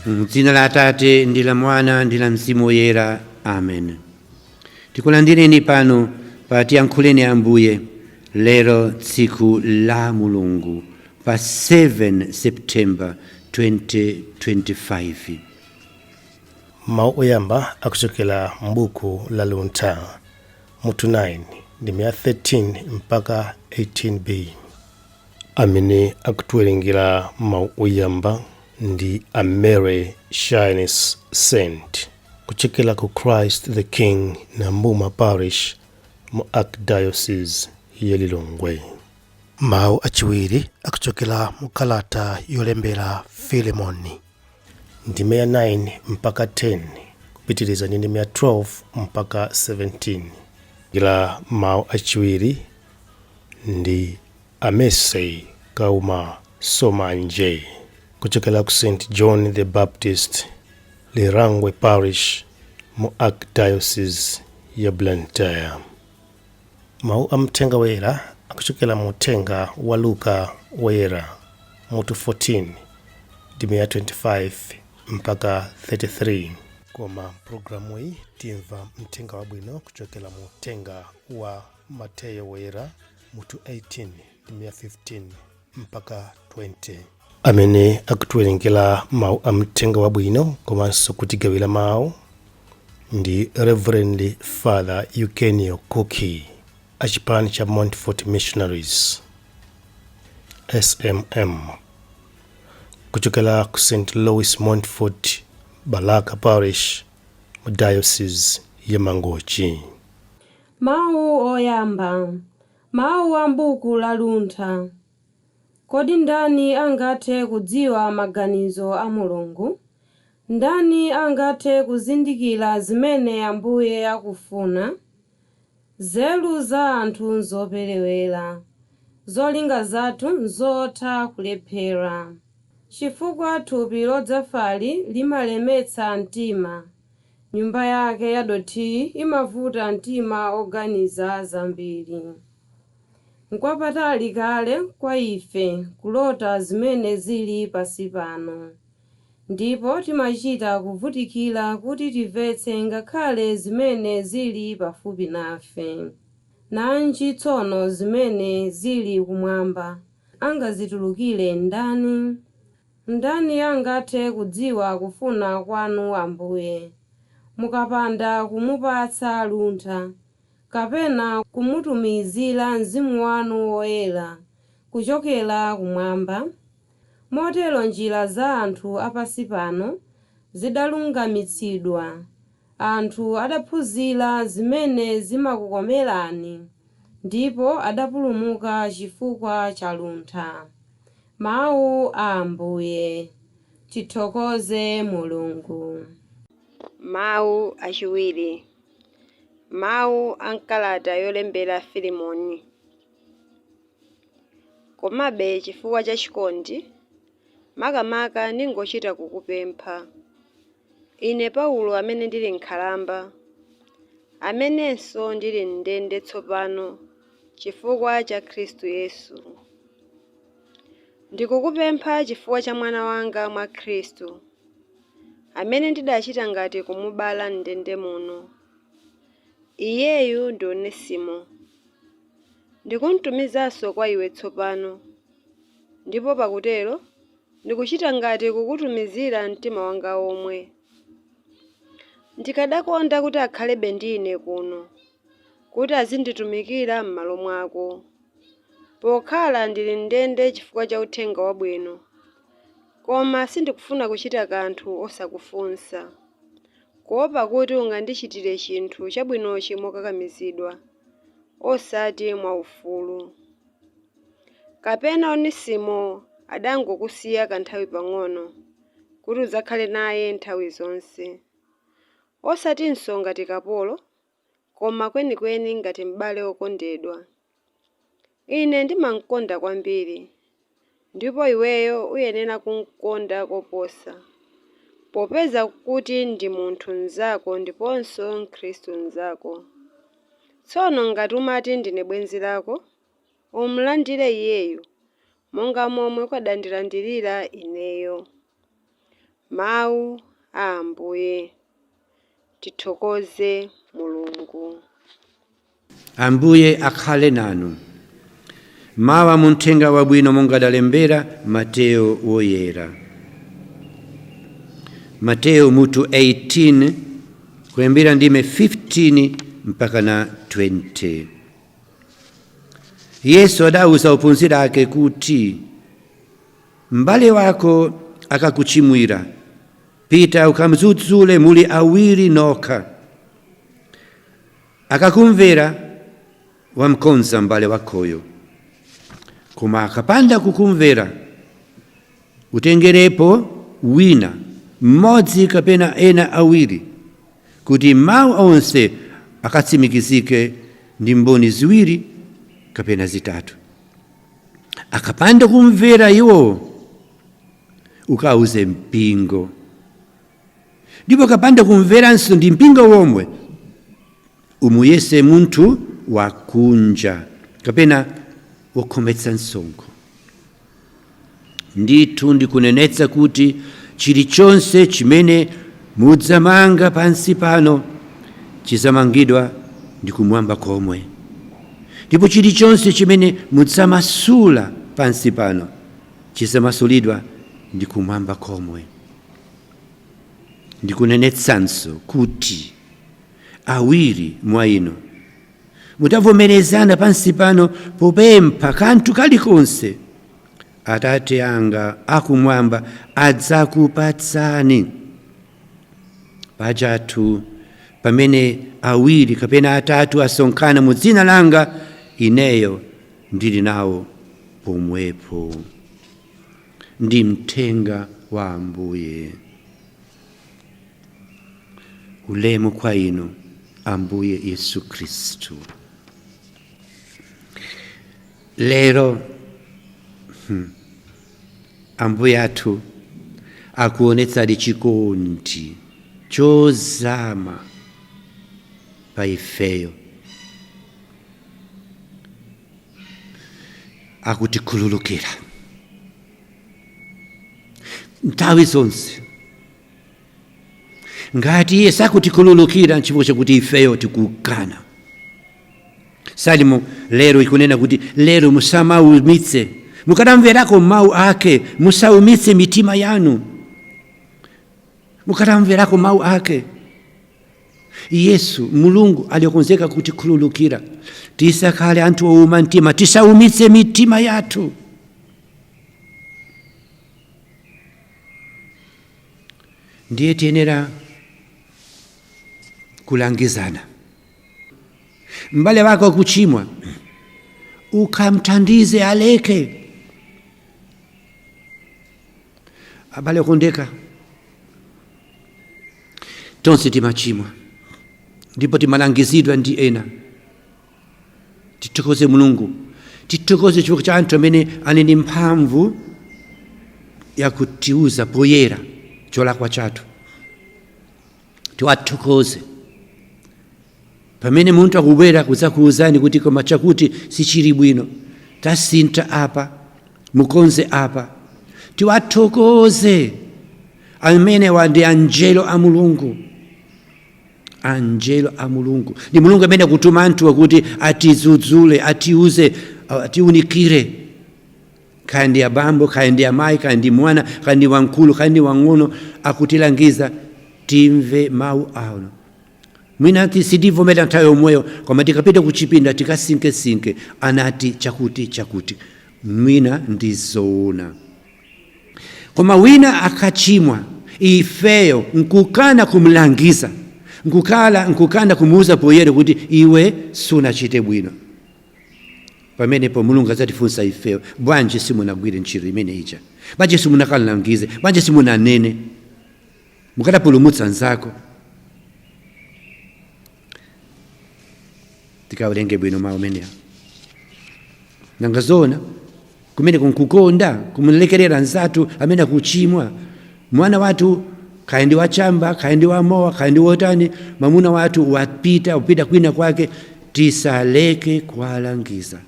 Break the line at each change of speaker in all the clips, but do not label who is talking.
M'dzina la Atate ndi la Mwana ndi la Mzimu Woyera, amen. Tikulandireni pano pa Tiyankhuleni Ambuye lero, tsiku la Mulungu, pa 7 September 2025.
Mawu oyamba akuchokera m'buku la Luntha, mutu 9, ndime ya 13 mpaka 18b. Amene akutiwerengera mawu oyamba ndi a Mary Shines Saint kuchokera ku Christ the King Nambuma Parish mu Archdiocese ya Lilongwe. Mawu achiwiri akuchokera mu kalata yolembera Filemoni, ndime ya 9 mpaka 10, kupitiriza ndi ndime ya 12 mpaka 17. Gira mawu achiwiri ndi Amesei Kauma Somanje kuchokera ku St John the Baptist Lirangwe Parish mu Archdiocese ya Blantyre. Mawu a Mthenga Woyera akuchokera mu Uthenga wa Luka Woyera, mutu 14, ndime ya 25 mpaka 33. Koma mpulogalamu iyi timva mthenga wabwino kuchokera mu Uthenga wa Mateyo Woyera, mutu 18, ndime ya 15 mpaka 20. Amene akutiwerengera mawu a mthenga wabwino komanso kutigawira mawu ndi Reverend Father Eugenio Kuki, achipani cha Montfort Missionaries, SMM, kuchokera ku St Louis Montfort Balaka Parish mu Diocese ya Mangochi.
Mawu oyamba, mawu a m'buku la Luntha. Kodi ndani angathe kudziwa maganizo a Mulungu? Ndani angathe kuzindikira zimene Ambuye akufuna? Nzeru za anthu nzoperewera, zolinga zathu nzotha kulephera. Chifukwa thupi lodzafali limalemetsa mtima, nyumba yake yadothiyi imavuta mtima oganiza zambiri. Nkwapatali kale kwa ife kulota zimene zili pansi pano, ndipo timachita kuvutikira kuti timvetse ngakhale zimene zili pafupi nafe. Nanji tsono zimene zili kumwamba angazitulukire ndani? Ndani angathe kudziwa kufuna kwanu Ambuye, mukapanda kumupatsa luntha, kapena kumutumizira Mzimu wanu Woyera kuchokera kumwamba? Motero njira za anthu apansi pano zidalungamitsidwa, anthu adaphunzira zimene zimakukomerani, ndipo adapulumuka chifukwa cha luntha. Mawu a Ambuye. Tithokoze Mulungu.
Mawu achiwiri, mawu a mkalata yolembera Filemoni. Komabe chifukwa cha chikondi, makamaka ndingochita kukupempha, ine Paulo amene ndili nkhalamba, amenenso ndili m'ndende tsopano chifukwa cha Khristu Yesu. Ndikukupempha chifukwa cha mwana wanga mwa Khristu, amene ndidachita ngati kumubala m'ndende muno. Iyeyu ndi Onesimo. Ndikumtumizanso kwa iwe tsopano, ndipo pakutero ndikuchita ngati kukutumizira mtima wanga omwe. Ndikadakonda kuti akhalebe ndi ine kuno, kuti azinditumikira m'malo mwako, pokhala ndili m'ndende chifukwa cha Uthenga Wabwino. Koma sindikufuna kuchita kanthu osakufunsa, kuopa kuti ungandichitire chinthu chabwinochi mokakamizidwa, osati mwaufulu. Kapena Onesimo adangokusiya kanthawi pang'ono, kuti udzakhale naye nthawi zonse, osatinso ngati kapolo, koma kwenikweni ngati m'bale wokondedwa. Ine ndimamkonda kwambiri, ndipo iweyo uyenera kumkonda koposa, popeza kuti ndi munthu mnzako ndiponso Mkhristu mnzako. Tsono ngati umati ndine bwenzi lako, umulandire iyeyu, monga momwe ukadandilandirira ineyo. Mawu a Ambuye. Tithokoze Mulungu.
Ambuye akhale nanu. Mawa munthenga wabwino monga adalembera Mateyo woyera. Mateyo mutu 18 kuyambira ndime 15 mpaka na 20. Yesu adawuza ophunzira ake kuti, m'bale wako akakuchimwira, pita ukamdzudzule muli awiri nokha. Akakumvera, wamkonza m'bale wakoyo. Koma akapanda kukumvera, utengerepo wina mmodzi kapena ena awiri, kuti mawu onse akatsimikizike ndi mboni ziwiri kapena zitatu. Akapanda kumvera iwo, ukauze mpingo. Ndipo akapanda kumveranso ndi mpingo womwe, umuyese munthu wakunja kapena wokhometsa msonkho. Ndithu ndikunenetsa kuti chilichonse chimene mudzamanga pansi pano chidzamangidwa ndi kumwamba komwe, ndipo chilichonse chimene mudzamasula pansi pano chidzamasulidwa ndi kumwamba komwe. Ndikunenetsanso kuti awiri mwa inu mutavomerezana pansi pano popempha kanthu kalikonse, Atate anga akumwamba adzakupatsani. Pajatu pamene awiri kapena atatu asonkhana mu dzina langa, ineyo ndili nawo pomwepo. Ndi mthenga wa Ambuye. Ulemu kwa inu, Ambuye Yesu Khristu. Lero Ambuye athu akuonetsadi chikondi chozama pa ifeyo, akutikhululukira nthawi zonse. Ngati iye sakutikhululukira, nchifukwa chakuti ifeyo tikukana. Salimo lero ikunena kuti lero musamaumitse, mukatamverako mawu ake, musaumitse mitima yanu. Mukatamverako mawu ake, Yesu Mulungu alikonzeka kutikhululukira. Tisakhale anthu owuma mtima, tisaumitse mitima yathu. Ndiye tiyenera kulangizana. M'bale wako akuchimwa, ukamthandize aleke. Abale okondeka, tonse timachimwa ndipo timalangizidwa ndi ena. Tithokoze Mulungu, tithokoze chifukwa cha anthu amene ali ndi mphamvu yakutiuza poyera cholakwa chathu. Tiwathokoze pamene munthu akubwera kudzakuwuzani kuti koma chakuti sichili bwino, tasintha apa, mukonze apa. Tiwathokoze amene ndi anjelo a Mulungu. Anjelo a Mulungu ndi Mulungu amene akutuma anthu akuti atidzudzule, atiuze, atiunikire. Kaya ndi abambo, kaya ndi amayi, kaya ndi mwana, kaya ndi wamkulu, kaya ndi wang'ono, akutilangiza, timve mawu awo. Mwina sitivomera nthawi yomweyo, koma tikapita kuchipinda tikasinkesinke, anati chakuti chakuti, mwina ndi zoona. Koma wina akachimwa, ifeyo nkukana kumlangiza, nkukana kumuuza poyera kuti iwe sunachite bwino, pamenepo Mulungu adzatifunsa ifeyo, bwanji simunagwire ntchito imene ija? Bwanji simunakalangize? Bwanji simunanene? Mukadapulumutsa nzako. Tikawerenge bwino mawu amenewa. Nanga zoona kumene kunkukonda kumulekerera nzathu amene akuchimwa? Mwana wathu kaya ndi wachamba, kaya ndi wamowa, kaya ndi wotani, mwamuna wathu wapita upita kwina kwake, tisaleke kuwalangiza.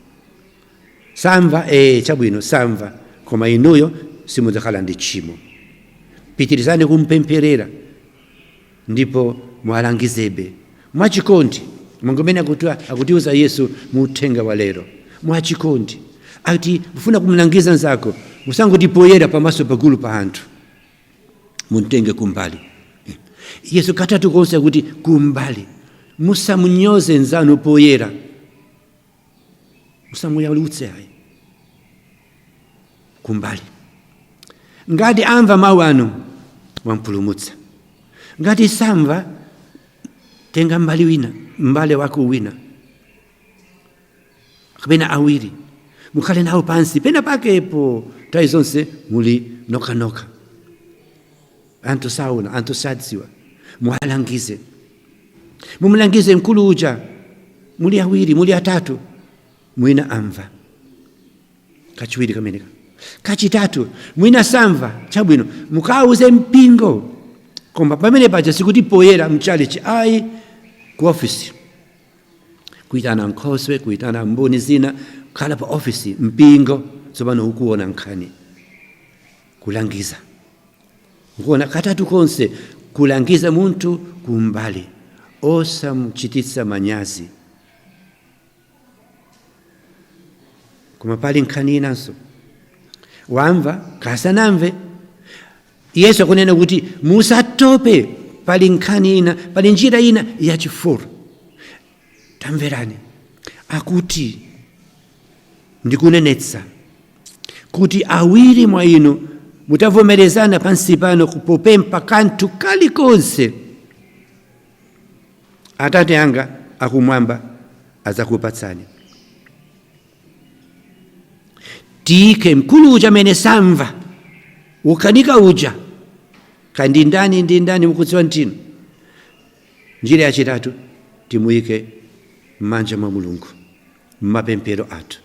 Samva, chabwino, samva, koma inuyo simudzakhala ndi tchimo. Pitirizani kumpempherera ndipo mwalangizebe mwachikondi, monga mmene akutiuza Yesu mu uthenga wa lero. Mwachikondi ati mufuna kumlangiza nzako, musangoti poyera pamaso pagulu pa anthu, mumtenge kumbali. Yesu katatu konse akuti kumbali, musamunyoze nzanu poyera, musamuyalutse ayi, kumbali. Ngati amva mawu anu, wampulumutsa. Ngati samva, tenga mbali wina, mbale wako wina kapena awiri, mukhale nawo pansi pena pakepo. Nthawi zonse muli nokhanokha, anthu saona, anthu sadziwa. Muwalangize, mumulangize mkulu uja, muli awiri, muli atatu, mwina amva. Kachiwiri kameneka, kachitatu mwina samva, chabwino, mukauze mpingo. Koma pamene paja sikuti poyera mchalichi ayi, ku ofisi, kuitana nkhoswe, kuitana mboni zina, kukhala pa ofisi, mpingo tsopano ukuona nkhani. Kulangiza, ukuona katatu konse, kulangiza munthu kumbali, osamuchititsa manyazi. Koma pali nkhani inanso, wamva kasanamve, Yesu akunena kuti musatope. Pali nkhani ina, pali njira ina yachifuru. Tamverani, akuti ndikunenetsa kuti awiri mwa inu mutavomerezana pansi pano kupopempha kanthu kalikonse, Atate anga akumwamba adzakupatsani. Tiyike mkulu uja amene samva, ukanika uja, kandi ndani ndi ndani, mukudziwa ntino. Njira yachitatu, timuyike m'manja mwa Mulungu m'mapemphero athu.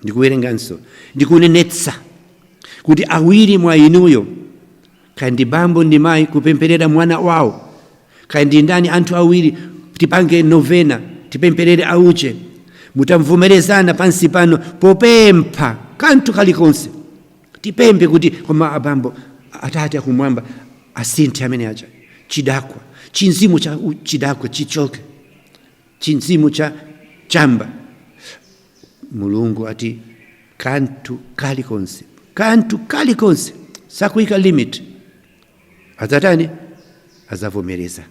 Ndikuwerenganso, ndikunenetsa kuti awiri mwa inuyo, kandi bambo ndi mayi kupempherera mwana wawo, kandi ndani, anthu awiri tipange novena, tipempherere auche, mutamvomerezana pansi pano popempha kanthu kalikonse, tipemphe kuti koma abambo, Atate akumwamba asinthe amene aja chidakwa, chinzimu cha chidakwa chichoke, chinzimu cha chamba. Mulungu ati kanthu kalikonse, kanthu kalikonse, sakuyika limit, adzatani? Adzavomereza.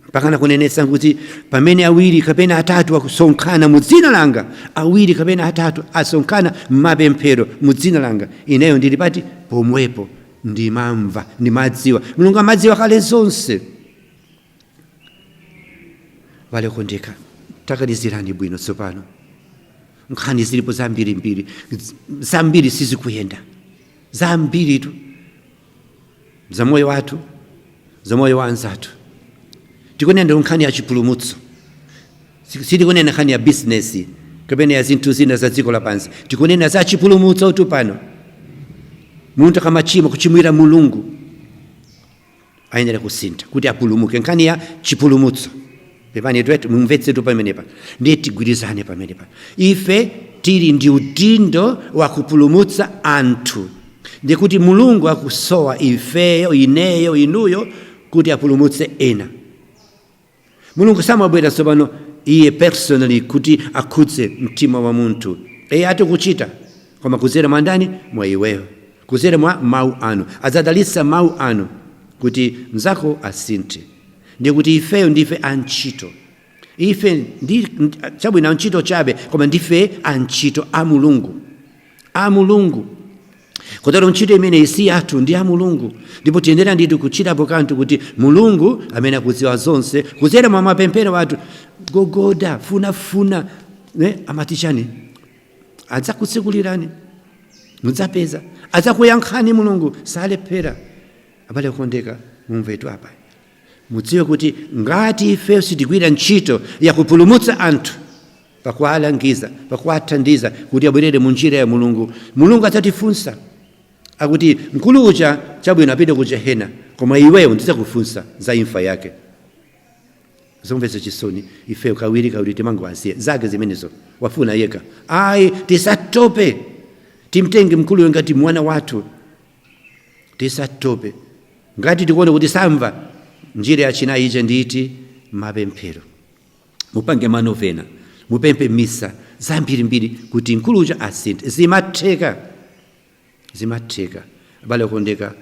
Mpaka nakunenetsa kuti pamene awiri kapena atatu akusonkhana mu dzina langa, awiri kapena atatu asonkhana m'mapemphero mu dzina langa, ineyo ndili pati? Pomwepo, ndimamva, ndimadziwa. Mulungu amadziwa kale zonse. Valekondeka, taganizirani bwino tsopano. Nkhani zilipo zambirimbiri, zambiri sizikuyenda, zambiritu za moyo wathu, za moyo wa anzathu. Tikunena nkhani ya chipulumutso, sitikunena nkhani ya bizinesi kapena ya zinthu zina za dziko lapansi. Tikunena za chipulumutso tu pano. Munthu akamachimwa, kuchimwira Mulungu, ayenera kusintha kuti apulumuke. Nkhani ya chipulumutso. Pepani twetu, mumvetsetu pamenepa, ndiye tigwirizane pamenepa. Ife tili ndi udindo wa kupulumutsa anthu, ndikuti Mulungu akusowa ifeyo, ineyo, inuyo, kuti apulumutse ena. Mulungu samabwera tsopano iye personally kuti akhudze mtima wa munthu. Iye ati kuchita, koma kudzera mwa ndani? Mwa iweyo, kudzera mwa mawu anu. Adzadalitsa mawu anu kuti mzako asinthe. Ndiye kuti ifeyo ndife antchito. Ife ndi chabwino antchito chabe, koma ndife antchito a Mulungu, a Mulungu. Kotero ntchito imeneyi si yathu, ndi ya Mulungu, ndipo tiyenera ndithu kuchitapo kanthu kuti Mulungu amene akudziwa zonse, kudzera mwa mapemphero athu, gogoda, funafuna, ne, amati chani, adzakutsekulirani, mudzapeza, adzakuyankhani. Mulungu salephera. Abale okondeka, mumvetu apa, mudziwe kuti ngati ife sitigwira ntchito yakupulumutsa anthu pakuwalangiza, pakuwathandiza kuti abwerere mu njira ya Mulungu, Mulungu adzatifunsa. Akuti mkulu uja chabwino apite ku jehena, koma iweyo ndidzakufunsa za imfa yake. Zomvetsa chisoni, ifeyo kawiri kawiri timangowasiya, zake zimenezo, wafuna yekha. Ayi, tisatope, timtenge mkuluyo ngati mwana wathu. Tisatope. Ngati tikuona kuti samva, njira yachinayi ije nditi mapemphero. Mupange manovena, mupemphe misa zambirimbiri kuti mkuluja asinthe. Zimatheka, zimatheka. Abale okondeka,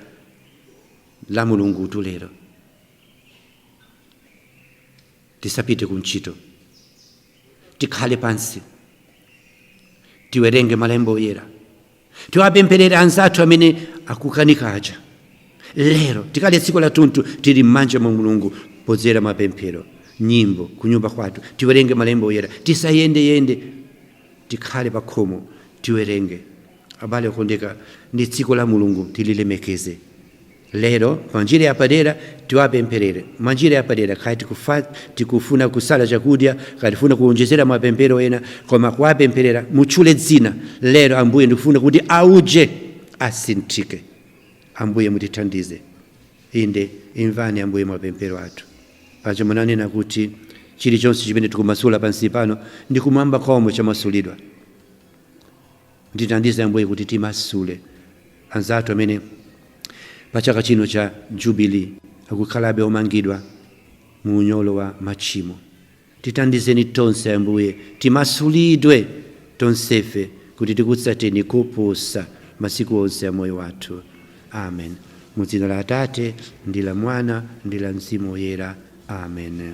la Mulungu tulero tisapite kuntchito, tikhale pansi, tiwerenge malembo oyera, tiwapempherere anzathu amene akukanika aja. Lero tikale tsiku lathunthu tili m'manja mwa Mulungu podzera mapemphero, nyimbo, kunyumba kwathu tiwerenge malembo oyera, tisayendeyende, tikhale pa khomo tiwerenge. Abale okondeka, ndi tsiku la Mulungu, tililemekeze lero pa njira yapadera. Tiwapempherere mwa njira yapadera, kaya tikufuna kusala chakudya, kaya tifuna kuonjezera mapemphero ena, koma kuwapempherera, mutchule dzina lero: Ambuye, ndikufuna kuti auje asinthike. Ambuye, mutithandize. Inde, imvani Ambuye mapemphero athu. Paja munanena kuti chilichonse chimene tikumasula pansi pano ndi kumwamba komwe chamasulidwa. Ndithandize Ambuye kuti timasule anzathu amene pa chaka chino cha Jubilee akukhalabe omangidwa mu unyolo wa machimo. Tithandizeni tonse Ambuye, timasulidwe tonsefe kuti tikutsateni koposa masiku onse a moyo wathu. Amen. Mu dzina la Atate ndi la Mwana ndi la Mzimu Woyera. Amen.